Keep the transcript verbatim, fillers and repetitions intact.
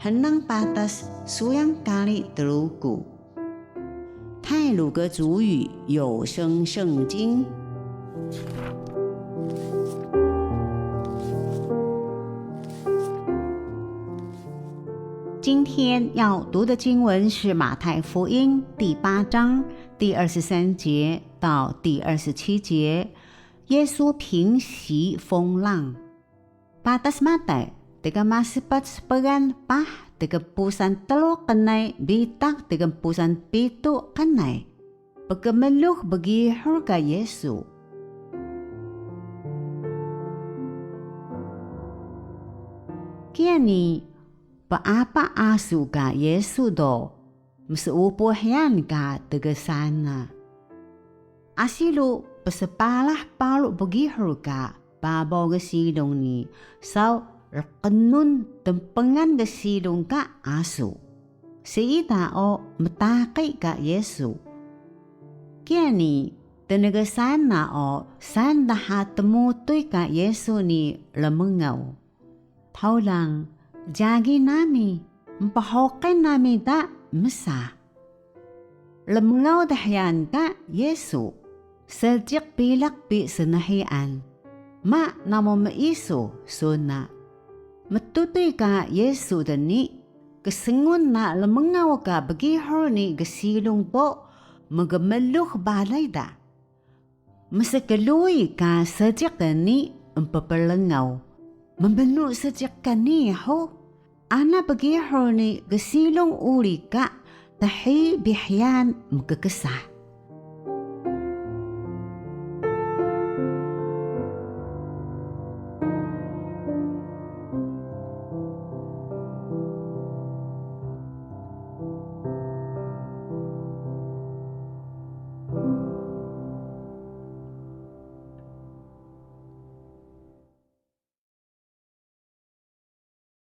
Mnang patas suyang kari Truku. 太魯閣族語有聲聖經。今天要讀的經文是馬太福音第八章第二十三節到第二十七節，耶穌平息風浪。 Patas Matay, tgmaspat spgan paah tgmpusal tru qnay bitaq tgmpusal pitu qnay. Pgmlux bgihur ka Yisu. Kiya ni, peapa asu ka Yisu do, mseupu hyaan ka tgsaan na. Asi lu pspalah paru bgihur ka babaw gsilung ni, saw rqnun tnpngan gsilung ka asu. Siida o mtaqi ka Yisu. Kiya ni, tngsaan na o saan dha tmutuy ka Yisu ni rmngaw. Tholang, jagi nami, mphuqil nami da msa. Rmngaw dhyaan ka Yisu, seejiq bilaq bi snhiyan, ma namu miisu sun na. Mtutuy ka Yisu dni, ksngun na rmngaw ka bgihur ni gsilung do mgmlux balay da. Mskluwi ka seejiq ni empprngaw, mmnu seejiq ka nii hug? Ana bgihur ni gsilung uri ka thiyi bi hyaan mkksa.